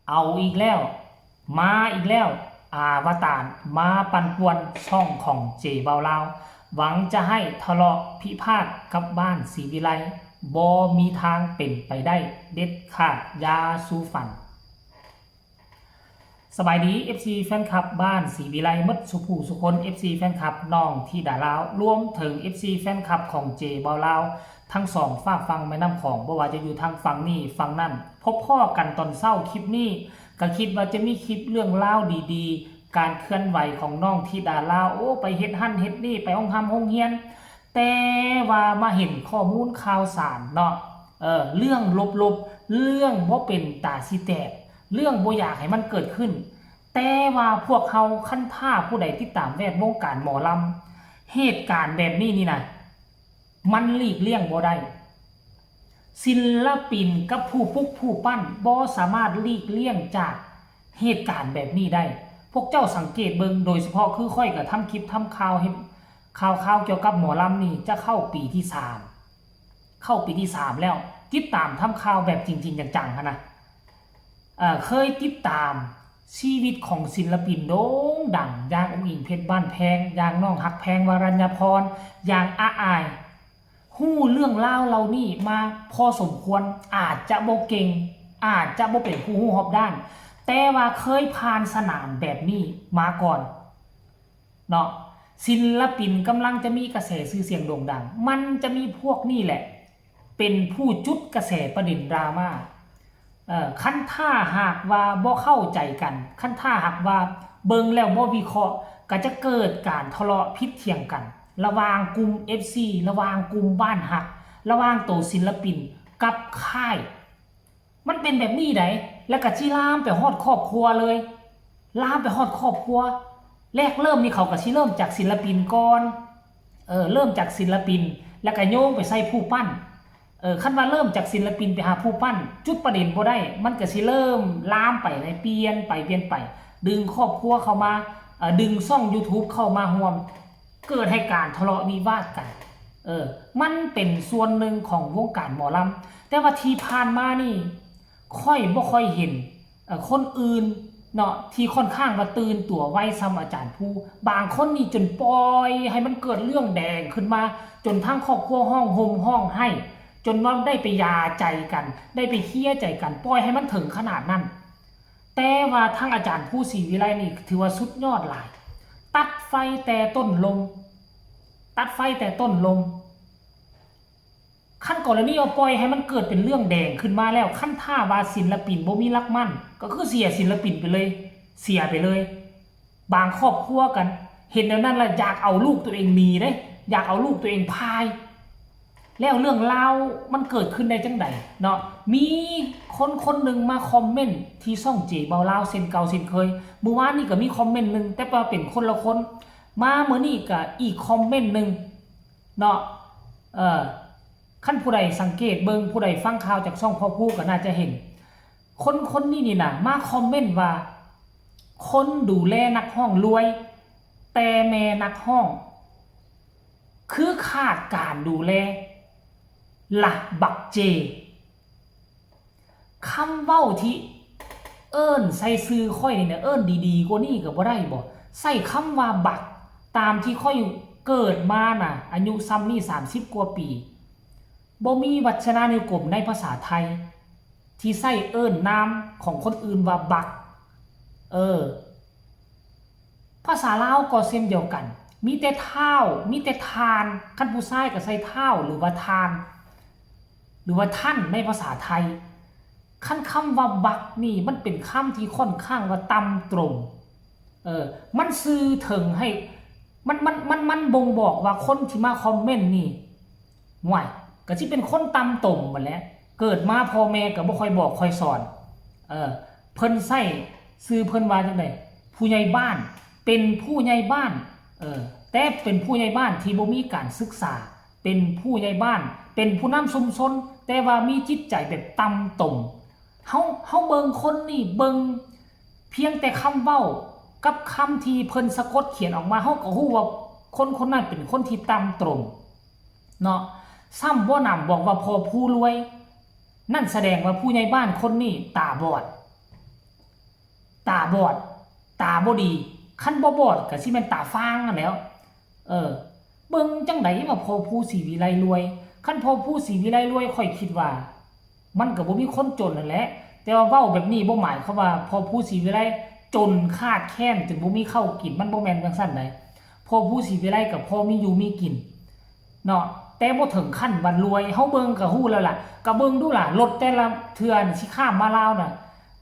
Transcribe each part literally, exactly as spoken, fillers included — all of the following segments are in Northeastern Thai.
เอาอีกแล้ว มาอีกแล้ว อวตารมาปั่นป่วนช่องของเจเบาลาว หวังจะให้ทะเลาะพิพาทกับบ้านศรีวิไล บ่มีทางเป็นไปได้เด็ดขาด อย่าสู่ฝัน สบายดี เอฟซี แฟนคลับบ้านศรีวิไลหมดสู่ผู้สู่คน เอฟซี แฟนคลับน้องธิดาลาว รวมถึง เอฟซี แฟนคลับของเจเบาลาว ทั้งสองฟากฝั่งแม่น้ำของ บ่ว่าจะอยู่ทางฝั่งนี้ฝั่งนั้น พบพ้อกันตอนเช้าคลิปนี้ ก็คิดว่าจะมีคลิปเรื่องราวดีๆ การเคลื่อนไหวของน้องธิดาลาว โอ้ ไปเฮ็ดหั่นเฮ็ดนี่ ไปโรงหร่ำโรงเรียน แต่ว่ามาเห็นข้อมูลข่าวสารเนาะ เออ เรื่องลบๆ เรื่องบ่เป็นตาสิแตก เรื่องบ่อยากให้มันเกิดขึ้น แต่ว่าพวกเฮาคันถ้าผู้ใดติดตามแวดวงการหมอลำ เหตุการณ์แบบนี้นี่นะ มันหลีกเลี่ยงบ่ได้ ศิลปินกับผู้ปลุกผู้ปั้นบ่สามารถหลีกเลี่ยงจากเหตุการณ์แบบนี้ได้ พวกเจ้าสังเกตเบิ่ง โดยเฉพาะคือข้อยก็ทำคลิปทำข่าวเฮ็ดข่าวๆ เกี่ยวกับหมอลำนี่จะเข้าปีที่สาม เข้าปีที่สามแล้ว ติดตามทำข่าวแบบจริงๆ จังๆ หั้นนะ เอ่อ เคยติดตามชีวิตของศิลปินโด่งดัง อย่างอุ๋งอิ๋งเพชรบ้านแพง อย่างน้องฮักแพงวรัญญาพร อย่างอาอาย ฮู้เรื่องราวเหล่านี้มาพอสมควร อาจจะบ่เก่ง อาจจะบ่เป็นผู้ฮู้ฮอบด้าน แต่ว่าเคยผ่านสนามแบบนี้มาก่อน เนาะ ศิลปินกำลังจะมีกระแสชื่อเสียงโด่งดัง มันจะมีพวกนี่แหละ เป็นผู้จุดกระแสประเด็นดราม่า เอ่อ คันถ้าหากว่าบ่เข้าใจกัน คันถ้าหากว่าเบิ่งแล้วบ่วิเคราะห์ ก็จะเกิดการทะเลาะผิดเถียงกัน ระหว่างกลุ่ม เอฟซี ระหว่างกลุ่มบ้านฮัก ระหว่างโตศิลปินกับค่าย มันเป็นแบบนี้ได แล้วก็สิลามไปฮอดครอบครัวเลย ลามไปฮอดครอบครัว แรกเริ่มนี่เขาก็สิเริ่มจากศิลปินก่อน เออ เริ่มจากศิลปิน แล้วก็โยงไปใส่ผู้ปั้น เออ คันว่าเริ่มจากศิลปินไปหาผู้ปั้น จุดประเด็นบ่ได้ มันก็สิเริ่มลามไปใน เปลี่ยนไป เปลี่ยนไป ดึงครอบครัวเข้ามา เอ่อ ดึงช่อง YouTube เข้ามาร่วม เกิดให้การทะเลาะวิวาทกัน เออ มันเป็นส่วนหนึ่งของวงการหมอลำ แต่ว่าที่ผ่านมานี่ ข้อยบ่ค่อยเห็น เอ่อ คนอื่นเนาะ ที่ค่อนข้างว่าตื่นตัวไวส่ำอาจารย์ภู บางคนนี่จนปล่อยให้มันเกิดเรื่องแดงขึ้นมา จนทั้งครอบครัวฮ้องห่มฮ้องไห้ จนว่าได้ไปหย่าใจกัน ได้ไปเคลียร์ใจกัน ปล่อยให้มันถึงขนาดนั้น แต่ว่าทางอาจารย์ภูศรีวิไลนี่ถือว่าสุดยอดหลาย ตัดไฟแต่ต้นลม ตัดไฟแต่ต้นลม คันกรณีว่าปล่อยให้มันเกิดเป็นเรื่องแดงขึ้นมาแล้ว คันถ้าว่าศิลปินบ่มีหลักมั่น ก็คือเสียศิลปินไปเลย เสียไปเลย บางครอบครัวกัน เห็นแนวนั้นแล้วอยากเอาลูกตัวเองหนีเด้ อยากเอาลูกตัวเองพ่าย แล้วเรื่องราวมันเกิดขึ้นได้จั่งใดเนาะ มีคนคนหนึ่งมาคอมเมนต์ที่ช่องเจเบาลาวเช่นเก่าเช่นเคย มื้อวานนี่ก็มีคอมเมนต์หนึ่ง แต่ว่าเป็นคนละคน มามื้อนี้ก็อีกคอมเมนต์หนึ่งเนาะ เอ่อ คันผู้ใดสังเกตเบิ่ง ผู้ใดฟังข่าวจากช่องพ่อภูก็น่าจะเห็น คนคนนี้นี่นะ มาคอมเมนต์ว่า คนดูแลนักฮ้องรวย แต่แม่นักฮ้อง คือขาดการดูแล ละบักเจ คำเว้าที่เอิ้นใส่ชื่อข้อยนี่นะ เอิ้นดีๆกว่านี้ก็บ่ได้บ่ ใส่คำว่าบัก ตามที่ข้อยเกิดมาน่ะ อายุส่ำนี้สามสิบกว่าปี บ่มีวรรณานุกรมในภาษาไทย ที่ใส่เอิ้นนามของคนอื่นว่าบัก เออ ภาษาลาวก็เช่นเดียวกัน มีแต่ท้าว มีแต่ท่าน คันผู้ชายก็ใส่ท้าวหรือว่าท่าน หรือว่าท่านในภาษาไทย คันคำว่าบักนี่มันเป็นคำที่ค่อนข้างว่าต่ำตรง เออ มันสื่อถึงให้ มัน มัน มัน มันบ่งบอกว่าคนที่มาคอมเมนต์นี่ ห่วย ก็สิเป็นคนต่ำตมหั้นแหละ เกิดมาพ่อแม่ก็บ่ค่อยบอกค่อยสอน เออ เพิ่นใส่ชื่อเพิ่นว่าจั่งใด ผู้ใหญ่บ้าน เป็นผู้ใหญ่บ้าน เออ แต่เป็นผู้ใหญ่บ้านที่บ่มีการศึกษา เป็นผู้ใหญ่บ้าน เป็นผู้นำชุมชน แต่ว่ามีจิตใจแบบต่ำตม เฮา เฮาเบิ่งคนนี่ เบิ่งเพียงแต่คำเว้ากับคำที่เพิ่นสะกดเขียนออกมา เฮาก็ฮู้ว่าคนคนนั้นเป็นคนที่ต่ำตมเนาะ ซ้ำบ่หนำบอกว่าพ่อผู้รวย นั่นแสดงว่าผู้ใหญ่บ้านคนนี้ตาบอด ตาบอด ตาบ่ดี คันบ่บอดก็สิแม่นตาฟางนั่นแหล้ว เออ เบิ่งจั่งใดว่าพ่อภูศรีวิไลรวย คันพ่อภูศรีวิไลรวย ข้อยคิดว่า มันก็บ่มีคนจนนั่นแหละ แต่ว่าเว้าแบบนี้บ่หมายความว่าพ่อภูศรีวิไลจนขาดแคลนจนบ่มีข้าวกิน มันบ่แม่นจั่งซั้นใด พ่อภูศรีวิไลก็พอมีอยู่มีกินเนาะ แต่บ่ถึงขั้นว่ารวย เฮาเบิ่งก็ฮู้แล้วล่ะ ก็เบิ่งดูล่ะ รถแต่ละเทื่อนี่สิข้ามมาลาวน่ะ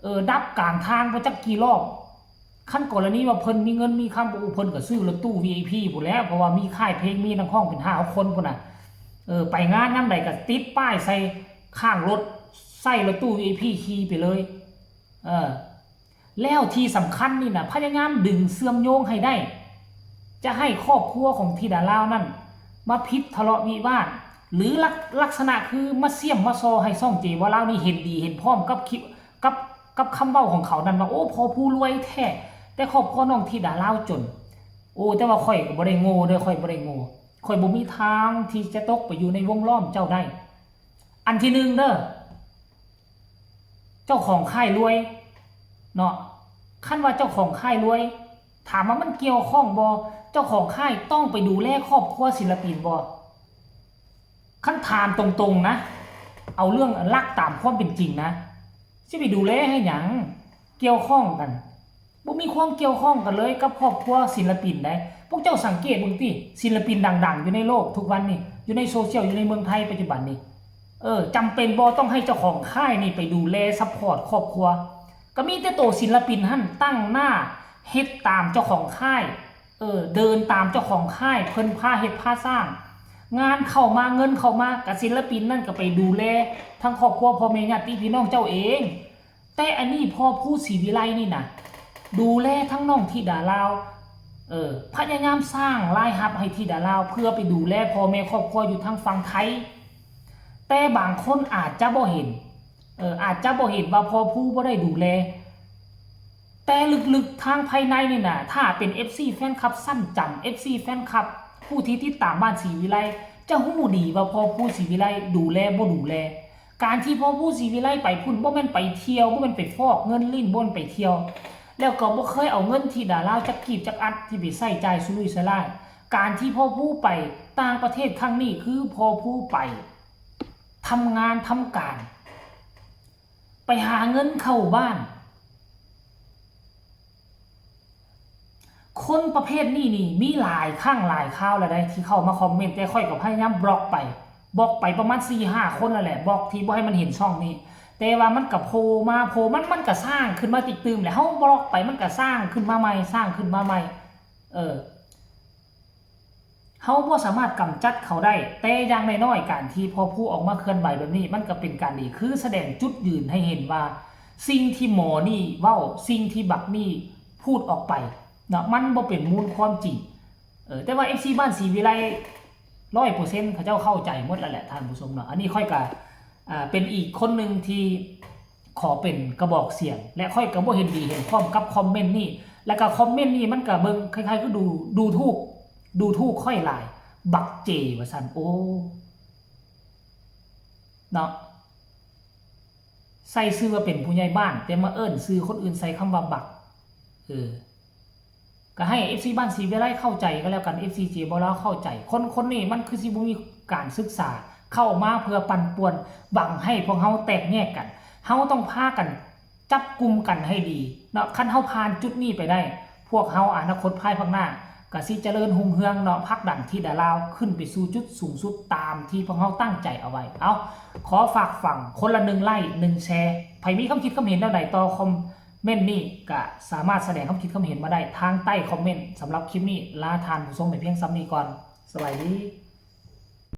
เออ ดับกลางทางบ่จักกี่รอบ คันกรณีว่าเพิ่นมีเงินมีคำ โอ้ เพิ่นก็ซื้อรถตู้ วี ไอ พี พู้นแหล้ว เพราะว่ามีค่ายเพลง มีนักร้องเป็นห้าหกคนพู้นน่ะ เออ ไปงานยามใดก็ติดป้ายใส่ข้างรถ ใส่รถตู้ วี ไอ พี ขี่ไปเลย เออ แล้วที่สำคัญนี่น่ะ พยายามดึงเชื่อมโยงให้ได้ จะให้ครอบครัวของธิดาลาวนั่น มาผิดทะเลาะวิวาท หรือลัก ลักษณะคือมาเสี้ยมมาซอให้ช่องเจวาลาวนี่เห็นดีเห็นพร้อมกับคลิป กับ กับคำเว้าของเขานั่นว่า โอ้ พ่อภูรวยแท้ แต่ครอบครัวน้องธิดาลาวจน โอ้ แต่ว่าข้อยก็บ่ได้โง่เด้อ ข้อยบ่ได้โง่ ข้อยบ่มีทางที่จะตกไปอยู่ในวงล้อมเจ้าได้ อันที่หนึ่งเด้อ เจ้าของค่ายรวยเนาะ คันว่าเจ้าของค่ายรวย ถามว่ามันเกี่ยวข้องบ่ เจ้าของค่ายต้องไปดูแลครอบครัวศิลปินบ่ คันถามตรงๆนะ เอาเรื่องหลักตามความเป็นจริงนะ สิไปดูแลให้หยัง เกี่ยวข้องกัน บ่มีความเกี่ยวข้องกันเลยกับครอบครัวศิลปินใด พวกเจ้าสังเกตเบิ่งติ ศิลปินดังๆ อยู่ในโลกทุกวันนี้ อยู่ในโซเชียล อยู่ในเมืองไทยปัจจุบันนี้ เออ จำเป็นบ่ต้องให้เจ้าของค่ายนี่ไปดูแลซัพพอร์ตครอบครัว ก็มีแต่โตศิลปินหั่นตั้งหน้าเฮ็ดตามเจ้าของค่าย เออ เดินตามเจ้าของค่าย เพิ่นพาเฮ็ดพาสร้าง งานเข้ามา เงินเข้ามา ก็ศิลปินนั่นก็ไปดูแลทั้งครอบครัว พ่อแม่ญาติพี่น้องเจ้าเอง แต่อันนี้พ่อภูศรีวิไลนี่นะ ดูแลทั้งน้องธิดาลาว เออ พยายามสร้างรายรับให้ธิดาลาว เพื่อไปดูแลพ่อแม่ครอบครัวอยู่ทางฝั่งไทย แต่บางคนอาจจะบ่เห็น เออ อาจจะบ่เห็นว่าพ่อภูบ่ได้ดูแล แต่ลึกๆทางภายในนี่นะ ถ้าเป็น เอฟซี แฟนคลับชั้นจำ เอฟซี แฟนคลับ ผู้ที่ติดตามบ้านศรีวิไล จะฮู้ดีว่าพ่อภูศรีวิไลดูแลบ่ดูแล การที่พ่อภูศรีวิไลไปพุ้น บ่แม่นไปเที่ยว บ่แม่นไปฟอกเงินลิ้น บ่แม่นไปเที่ยว แล้วก็บ่เคยเอาเงินธิดาลาวจักกีบจักอัดที่ไปใช้จ่ายสุรุ่ยสุร่าย การที่พ่อภูไปต่างประเทศครั้งนี้ คือพ่อภูไปทำงานทำการ ไปหาเงินเข้าบ้าน คนประเภทนี้นี่มีหลายครั้งหลายคราวแล้วเด้ ที่เข้ามาคอมเมนต์ แต่ข้อยก็พยายามบล็อกไป บล็อกไปประมาณสี่ห้าคนนั่นแหละ บล็อกที่บ่ให้มันเห็นช่องนี้ แต่ว่ามันก็โผล่มา โผล่ มัน มันก็สร้างขึ้นมาอีกตื่มแหละ เฮาบล็อกไปมันก็สร้างขึ้นมาใหม่ สร้างขึ้นมาใหม่ เออ เฮาบ่สามารถกำจัดเขาได้ แต่อย่างน้อยๆ การที่พ่อภูออกมาเคลื่อนไหวแบบนี้ มันก็เป็นการดี คือแสดงจุดยืนให้เห็นว่า สิ่งที่หมอนี่เว้า สิ่งที่บักนี่พูดออกไปเนาะ มันบ่เป็นมูลความจริง เออ แต่ว่า เอฟซี บ้านศรีวิไล ร้อยเปอร์เซ็นต์ เขาเจ้าเข้าใจหมดแล้วแหละท่านผู้ชมเนาะ อันนี้ข้อยก็ อ่า เป็นอีกคนหนึ่งที่ขอเป็นกระบอกเสียง และข้อยก็บ่เห็นดีเห็นพร้อมกับคอมเมนต์นี่ แล้วก็คอมเมนต์นี่มันก็เบิ่งคล้ายๆ คือดู ดูถูก ดูถูกข้อยหลาย บักเจ ว่าซั่น โอ้ เนาะ ใส่ชื่อว่าเป็นผู้ใหญ่บ้าน แต่มาเอิ้นชื่อคนอื่นใส่คำว่าบัก เออ ก็ให้ เอฟซี บ้านศรีวิไลเข้าใจก็แล้วกัน เอฟซี เจวาลาวเข้าใจ คนคนนี้มันคือสิบ่มีการศึกษา เข้ามาเพื่อปั่นป่วน หวังให้พวกเฮาแตกแยกกัน เฮาต้องพากันจับกลุ่มกันให้ดีเนาะ คันเฮาผ่านจุดนี้ไปได้ พวกเฮาอนาคตภายภาคหน้า ก็สิเจริญรุ่งเรืองเนาะ ผลักดันธิดาลาวขึ้นไปสู่จุดสูงสุดตามที่พวกเฮาตั้งใจเอาไว้ เอ้า ขอฝากฝังคนละหนึ่งไลค์ หนึ่งแชร์ ไผมีความคิดความเห็นแนวใดต่อคอมเมนต์นี้ ก็สามารถแสดงความคิดความเห็นมาได้ทางใต้คอมเมนต์ สำหรับคลิปนี้ ลาท่านผู้ชมไปเพียงส่ำนี้ก่อน สบายดี